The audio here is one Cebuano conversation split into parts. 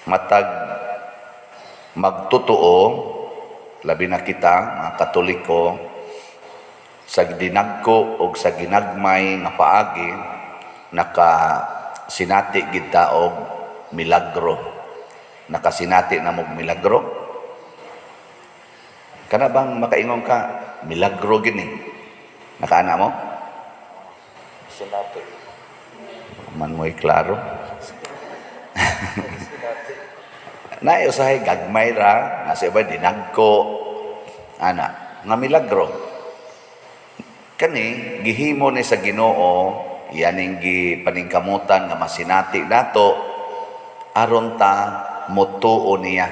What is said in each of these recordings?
Matag magtotoo, labi na kita mga Katoliko, sa dinagko og sa ginagmay nga paagi naka sinati gid ta og milagro. Nakasinati na mog milagro? Kana bang makaingon ka, "Milagro gini"? Nakaana mo? Sinati. Man mo'y klaro. Sinati. Na usahay gagmay ra, nasa iba dinagko ana nga milagro. Kani gihimo ni sa Ginoo, yaning gipaningkamutan nga masinati nato aron ta motuo niya.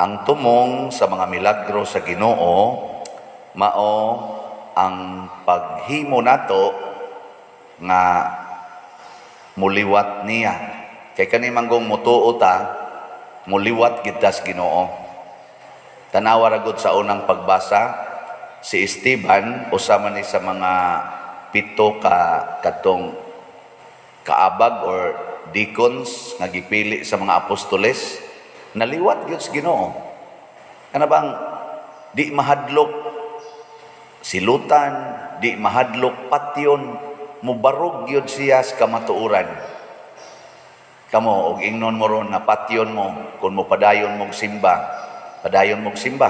Ang tumong sa mga milagro sa Ginoo mao ang paghimo nato nga muliwat niya. Kay kani manggong mutuo ta, muliwat gid ta sa Ginoo. Tanawa ra gud sa unang pagbasa, si Esteban usa man ni sa mga pito ka katong kaabag or deacons nga gipili sa mga apostoles, naliwat gyud sa Ginoo. Kana bang di mahadlok silutan, di mahadlok patyon, mubarog gyud siya sa kamatuoran. Kamo, og ingnon mo ron nga patyon mo kung mo padayon mong simba, padayon mong simba?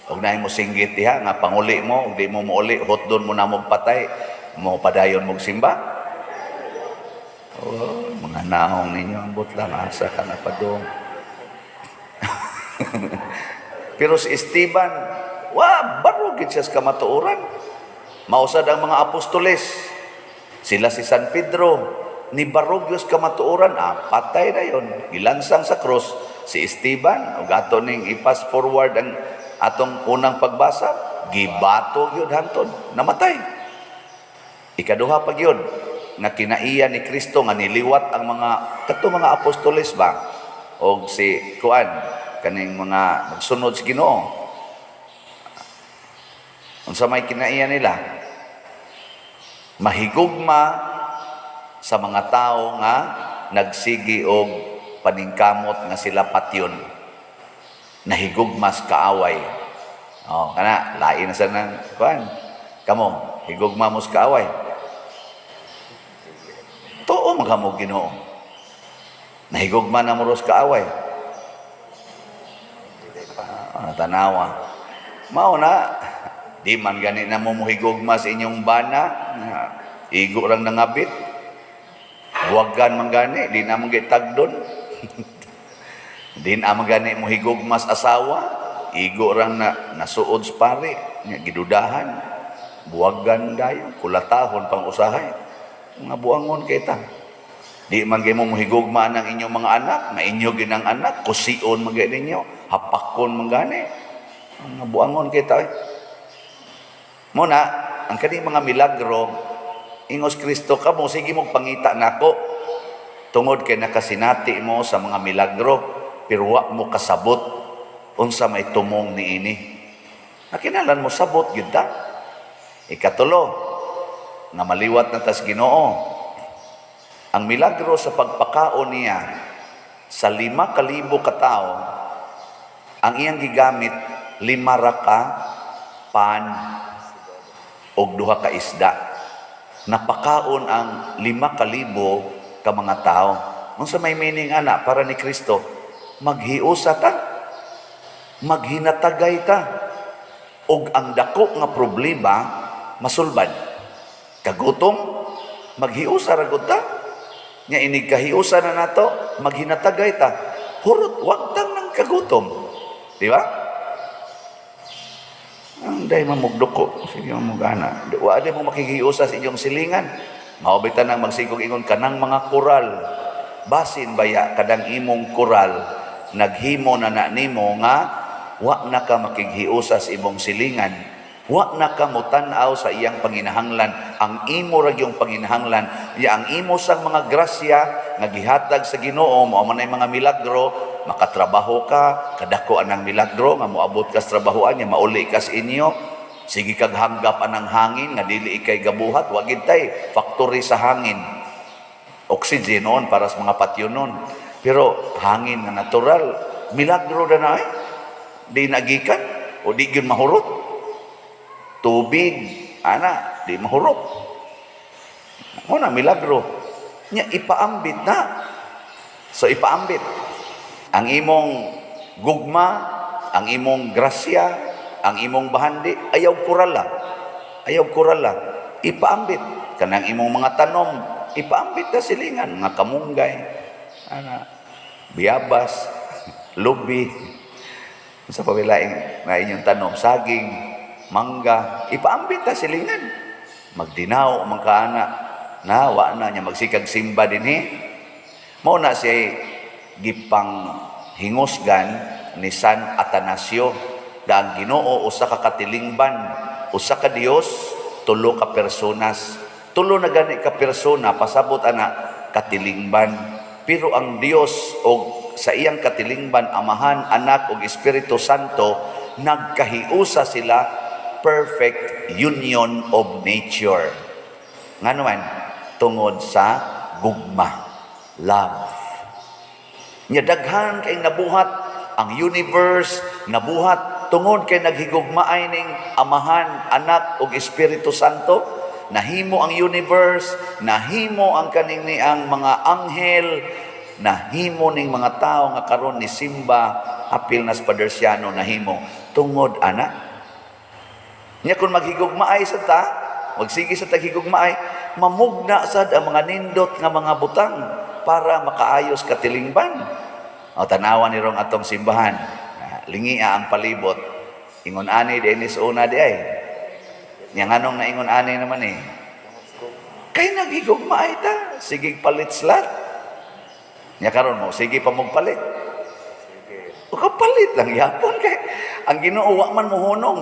Og naay mo singgit diha nga panguli mo, og di mo mouli, hotdon mo na mong patay, mo padayon mong simba? Oh, mga naong ninyo, ambot lang, asa ka na padong. Pero si Esteban, wa, barog gid siya sa kamatuoran. Mausad ang mga apostoles. Sila si San Pedro, ni barog sa kamatuoran, patay na yon. Gilansang sa krus si Esteban, ug ato ning i-fast forward ang atong unang pagbasa, gibato gyud hantod, namatay. Ikaduha pa gyud nga kinaiya ni Kristo nga niliwat ang mga kato mga apostoles ba og si kuan kaning mga nagsunod sa Ginoo. Unsa may kinaiya nila? Mahigugma sa mga tao nga nagsigi og paningkamot nga sila patyon. Nahigugma sa kaaway. Oh, kana lain na sa nang kuan. Kamo, higugma mo sa kaaway? Tuo man kamo Ginoo. Nahigugma na mo ros kaaway? Ah, tanawa. Mao na, di man gani na mo mohigugma sa inyong bana, nga igo rang nangabit. Buwagan man gani, di na mo gitagdon. Di na man gani mo higugma sa asawa, igo rang na nasuod sa pare, nya gidudahan. Buwagan dayon, kulatahon pang usahay. Mga buangon kay ta. Di man gyud mo mohigugma ng inyong mga anak, nga inyo ginang anak, kusion man gyud ninyo, hapakon man gani. Mga buangon kay ta. Muna, ang kaning mga milagro, ingos Kristo, "Kamo, sige mo pangita nako tungod kay nakasinati mo sa mga milagro, pero wa mo kasabot unsa may tumong niini." Nakinahanglan mo sabot gyud ta. Ikatulo, nga maliwat na tas Ginoo. Ang milagro sa pagpakaon niya sa 5,000 ka tao, ang iyang gigamit 5 ra ka pan og duha ka isda. Napakaon ang 5,000 ka mga tao. Unsa may meaning ana para ni Kristo? Maghiusa ta. Maghinatagay ta. Og ang dako nga problema masulbad. Kagutom, maghiusa ra gud ta. Nya inig kahiusa na nato, maghinatagay ta. Hurot, wag tang nang kagutom. Di ba? Ang day mamugduko, sige mamugana. Wa di mo makikiusa sa inyong silingan. Mao bitaw nang magsigog ingon kanang mga koral. Basin baya kadang imong koral naghimo na na nimo nga wa na ka makighiusa sa imong silingan. Wa na ka motan-aw sa iyang panginahanglan. Ang imo ra gyung panginahanglan, ya ang imo sang mga grasya nga gihatag sa Ginoo mao man ay mga milagro, makatrabaho ka, kadako anang milagro nga moabot ka sa trabahoan niya, mauli ka sa inyo. Sige kag hanggap anang hangin nga dili ikay gabuhat, wa gid tay factory sa hangin. Oxygen noon para sa mga patyo noon. Pero hangin nga natural, milagro na na eh. Di nagikan o di gyud mahurot. Tubig, ana, di mahurot. Mo na milagro. Nya ipaambit na. So ipaambit. Ang imong gugma, ang imong grasya, ang imong bahandi, ayaw kurala. Ayaw kurala. Ipaambit. Kanang imong mga tanom, ipaambit na silingan, mga kamunggay, ana, biyabas, lubi, sa pabilaing na inyong tanom, saging, mangga, ipaambit na silingan. Magdinaw man kaana, na wa na niya magsikag simba dinhi. Mao na siya gipang hingusgan ni San Atanasio da ang Ginoo usa ka katilingban, usa ka Dios, tulo ka personas. Tulo na gani ka persona, pasabot ana katilingban. Pero ang Dios og sa iyang katilingban, Amahan, Anak ug Espiritu Santo, nagkahiusa sila, perfect union of nature. Ngano man? Tungod sa gugma, love. Nya daghan kay nabuhat ang universe, nabuhat tungod kay naghigugmaay ning Amahan, Anak ug Espiritu Santo. Nahimo ang universe, nahimo ang kaning ni ang mga anghel, nahimo ning mga tao nga karon ni simba apil na sa Padersiano, nahimo tungod ana. Nya kung maghigugmaay sa ta, magsige sa taghigugmaay, mamugna sad ang mga nindot nga mga butang para makaayos katilingban. O tanawa ni rong atong simbahan. Ah, lingia ang palibot. Ingon ani dinis una di ay. Nya nganong naingon ani naman eh? Kay naghigugmaay ta, sige palit slot. Nya karon mo, sige pa mong palit. O kapalit lang yapon kay ang Ginoo wa man mohunong.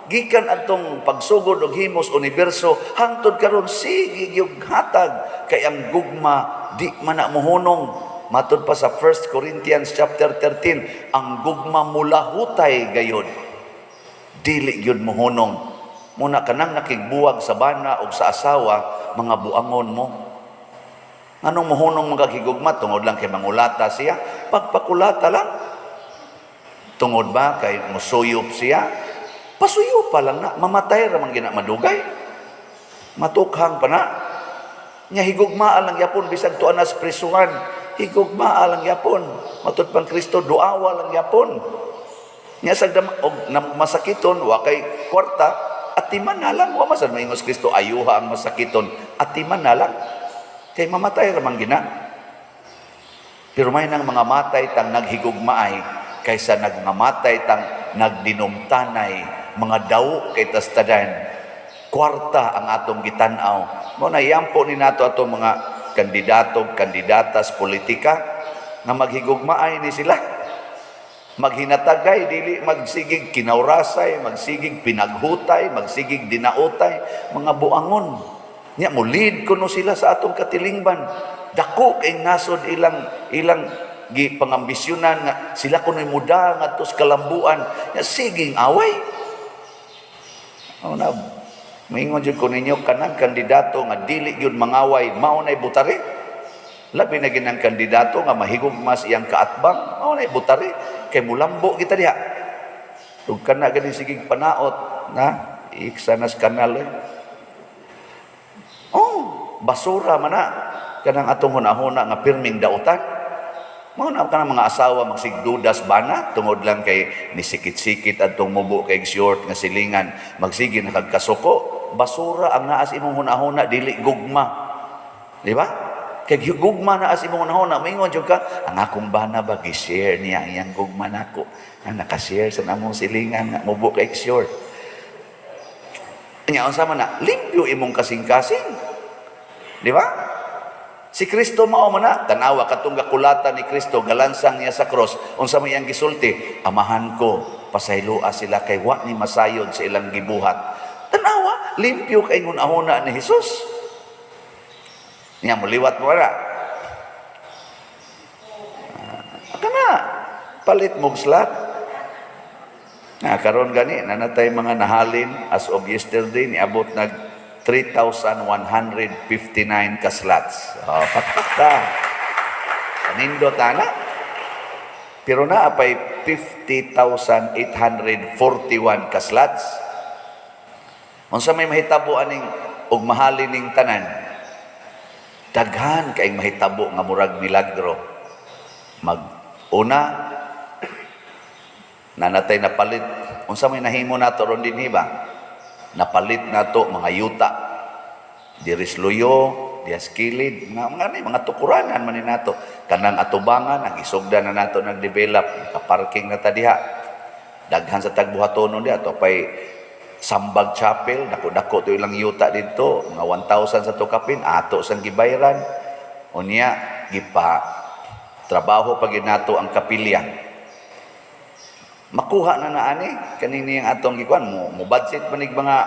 Gikan atong pagsugod og himos universo hangtod karon, sige gyud hatag kay ang gugma di man na mohunong. Matud pa sa 1 Corinthians chapter 13, ang gugma mulahutay gayod, dili gyud mohunong. Muna kanang nakigbuwag sa bana og sa asawa, mga buangon mo. Anong mohunong mga higugma? Tungod lang kay mangulata siya, pagpakulata lang. Tungod ba kay musuyop siya, pasuyo pa lang na, mamatay ra man gina madugay, matukhang pa na. Nya higugmaa lang yapon bisag tuan nas prisuhan, higugmaa lang yapon. Matud pang Kristo, duawa lang yapon. Nya sagdam og na masakiton, wa kay kwarta, atiman na lang. Wa man sad maingos Kristo ayuha ang masakiton, atiman na lang kay mamatay ra man gina. Pero may nang mga matay tang naghigugmaay kaysa nagmamatay tang nagdinumtanay, mga daw kay tastadan. Kwarta ang atong gitan-aw. Mo na yampo ni nato atong mga kandidato, kandidatas politika nga maghigugmaay ni sila. Maghinatagay, dili magsigig kinawrasay, magsigig pinaghutay, magsigig dinautay, mga buangon. Nya mo lead kuno sila sa atong katilingban. Dako kay nasod ilang ilang gi pangambisyonan nga sila kuno'y muda ngadto sa kalambuan. Nya siging away. Oh, na maingon jud ko ninyo, kanang kandidato nga dili gyud mangaway, mao nay butari. Labi na ginang kandidato nga mahigugma sa iyang kaatbang, mao nay butari kay mulambo kita diha. Ug kana gani sigig panaot na iksa nas kanal eh. Oh, basura man na kanang atong hunahuna nga pirming dautan. Mao na kanang mga asawa magsigdudas bana tungod lang kay nisikit-sikit adtong mubo kay short nga silingan, magsige na kag kasuko. Basura ang naa sa imong hunahuna, dili gugma, di ba? Kay gugma naa sa imong hunahuna, moingon jud ka, "Ang akong bana ba, gi-share niya ang iyang gugma nako." Nga naka-share sa namong silingan nga mubo kay short nya, unsa man na, limpyo imong kasing-kasing, di ba? Si Kristo mao man na, tanawa katong gakulata ni Kristo, galansang niya sa cross, unsa may iyang gisulti? "Amahan ko, pasayloa sila kay wa ni masayod sa ilang gibuhat." Tanawa, limpyo kay hunahuna ni Jesus. Nya muliwat mo ara. Ah, kana palit mog slot. Na karon gani nanatay mga nahalin as of yesterday, niabot nag 3,159 ka slots. Oh, pakpak ta. Kanindot ana. Pero naa pay 50,841 ka slots. Unsa may mahitabo aning og mahalin ning tanan? Daghan kaayong mahitabo nga murag milagro. Mag una nanatay napalit, unsa may nahimo nato ron dinhi ba? Napalit nato mga yuta diri sa Luyo, diha sa kilid, mga ni mga tukuranan man ni nato. Kanang atubangan, ang isugda na nato nag-develop, nakaparking na ta diha. Daghan sa tagbuhatonon diha, to pay Sambag Chapel, dako-dako to ilang yuta dito, mga 1,000 sa to kapin, ato sang gibayran. Unya, gipa trabaho pa gyud nato ang kapilya. Makuha na na ani kanini ang atong gikuan mo budget manig mga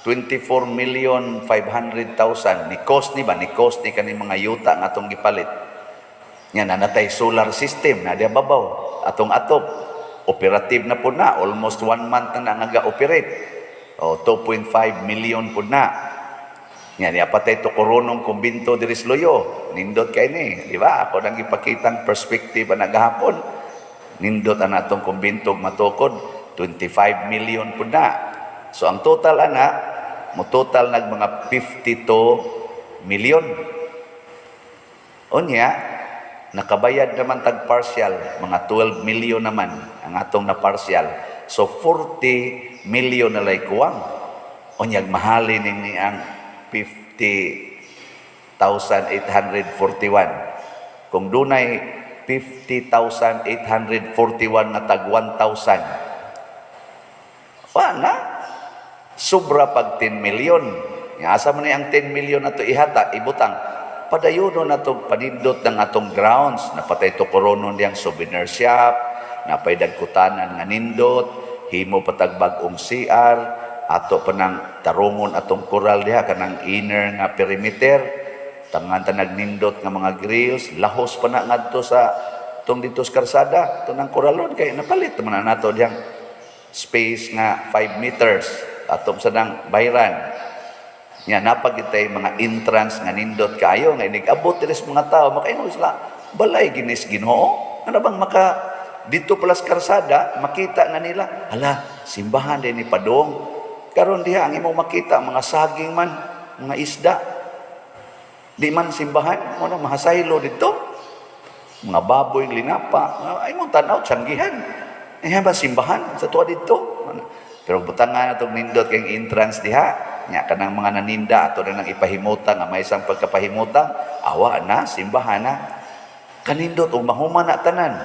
24 million 500,000 ni cost ni ba, ni cost ni kani mga yuta nga atong gipalit. Nya nanatay solar system na diya babaw atong atop, operative na pud na, almost one month na na nga operate o, 2.5 million pud na. Nya niya patay to koronong kumbinto diri sa Luyo, nindot kay ni, di ba? Ako nang gipakitang perspective ana gahapon. Nindot ang atong kumbinto matukod, 25 million pud na. So ang total ana, mo total nag mga 52 million. Unya, nakabayad naman tag partial, mga 12 million naman ang atong na partial. So 40 million na lay kuwang. Unyag mahalin ni ang 50,841. Kung dunay 50,841 nga tag 1,000, wa na. Sobra pag 10 million. Nga asa man ni ang 10 million na to ihata, ibutang? Padayono na to panindot ng atong grounds. Napatay to koronon diyang souvenir shop, napay dagkutanan nga nindot, himo patag bag-ong CR, ato pa nang tarungon atong koral diha kanang inner nga perimeter, tangan ta nagnindot nga mga grills, lahos pa na ngadto sa tong dito sa karsada, to nang koralon kay napalit man na nato diyang space nga 5 meters atong sa nang bayran. Nya napagitay mga entrance nga nindot kaayo nga inig-abot diri sa mga tao makaingon sila, "Balay ginis Ginoo." Ano bang maka dito pala sa karsada makita na nila, "Hala, simbahan din ni Padong." Karon diha ang imong makita mga saging man, mga isda. Di man simbahan mo na mahasaylo dito. Mga baboy linapa, ay mong tanaw tiyanggihan. Eh ba simbahan sa tuwa dito? Pero butangan na itong nindot kay entrance diha. Nya kanang mga naninda ato na nang ipahimutang nga may isang pagkapahimutang, awa na simbahan na. Kanindot og mahuman na tanan.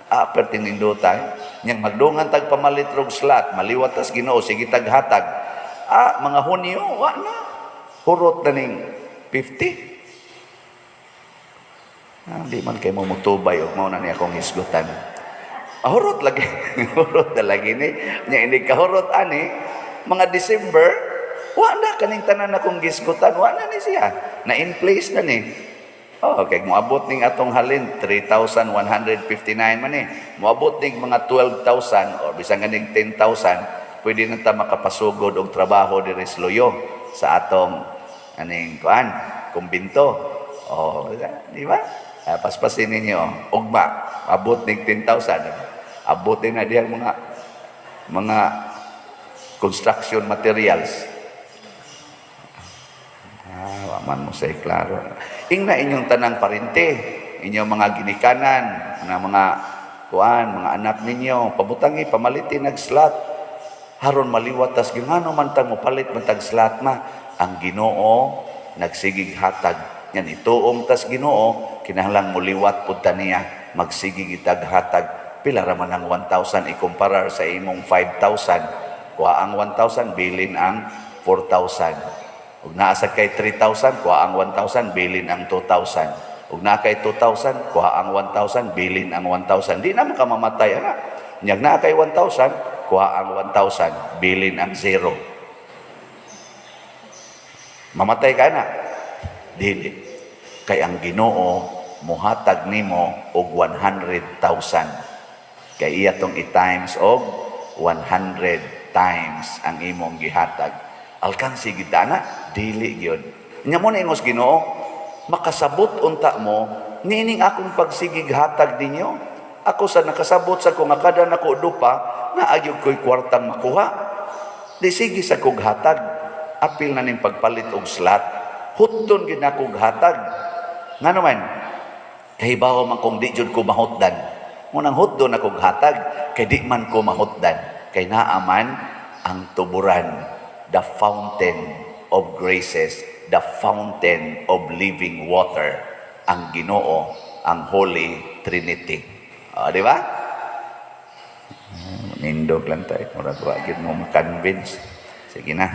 Ah, perting nindotay. Nyang magdungan tag pamalit rog slot, maliwat tas Ginoo sige tag hatag. Ah, mga Hunyo, wa na. Hurot na ning 50. Ah, di man kay mo mutubay og mao na ni akong hisgutan. Ah, hurot lagi. Hurot na lagi ni. Nya hindi kahurot ani, mga December, wa na kaning tanan akong gisgutan, wa na ni siya. Na in place na ni. Oh, kay moabot ning atong halin 3,159 man ni. Moabot ning mga 12,000 or bisan ganing 10,000, pwede na ta makapasugod og trabaho diri sa Luyo sa atong aning kuan, kumbinto. Oh, di ba? Ah, paspasin ninyo, ugma, abot ning 10,000. Abot din na diyang mga construction materials. Ah, wa man mo say klaro. Ingna inyong tanang parente, inyong mga ginikanan, mga kuan, mga anak ninyo, pabutangi, pamalitin nag slot. Haron maliwat tas ngano man tag mo palit man tag slot ma, ang Ginoo nagsigig hatag. Yan ituom tas Ginoo, kinahanglan mo liwat pud ta niya, magsigig itag hatag. Pila ra man ang 1,000 ikumparar sa imong 5,000? Kuha ang 1,000, bilin ang 4,000. Ug naa sa kay 3,000, kuha ang 1,000, bilin ang 2,000. Ug naa kay 2,000, kuha ang 1,000, bilin ang 1,000. Di naman ka mamatay, ana. Nyag naa kay 1,000, kuha ang 1,000, bilin ang 0. Mamatay ka na? Dili. Kay ang Ginoo muhatag nimo og 100,000. Kay iya tong i-times og 100 times ang imong gihatag. Alkansi gid na, dili gyud. Nya mo na ingos Ginoo, makasabot unta mo niining akong pagsigig hatag ninyo. Ako sa nakasabot sa ko nga kada nako dupa, naa gyud ko'y kwartang makuha. Di sige sa kog hatag, apil na ning pagpalit og slot. Hutdon gid na kog hatag. Ngano man, kahibaw man kung di jud ko mahutdan. Munang hutdon akong hatag, kay di man ko mahutdan. Kay naa man ang tuburan, the fountain of graces, the fountain of living water, ang Ginoo, ang Holy Trinity. O, di ba? Nindog lang tayo. Murag wa gyud mo ma-convince. Sige na.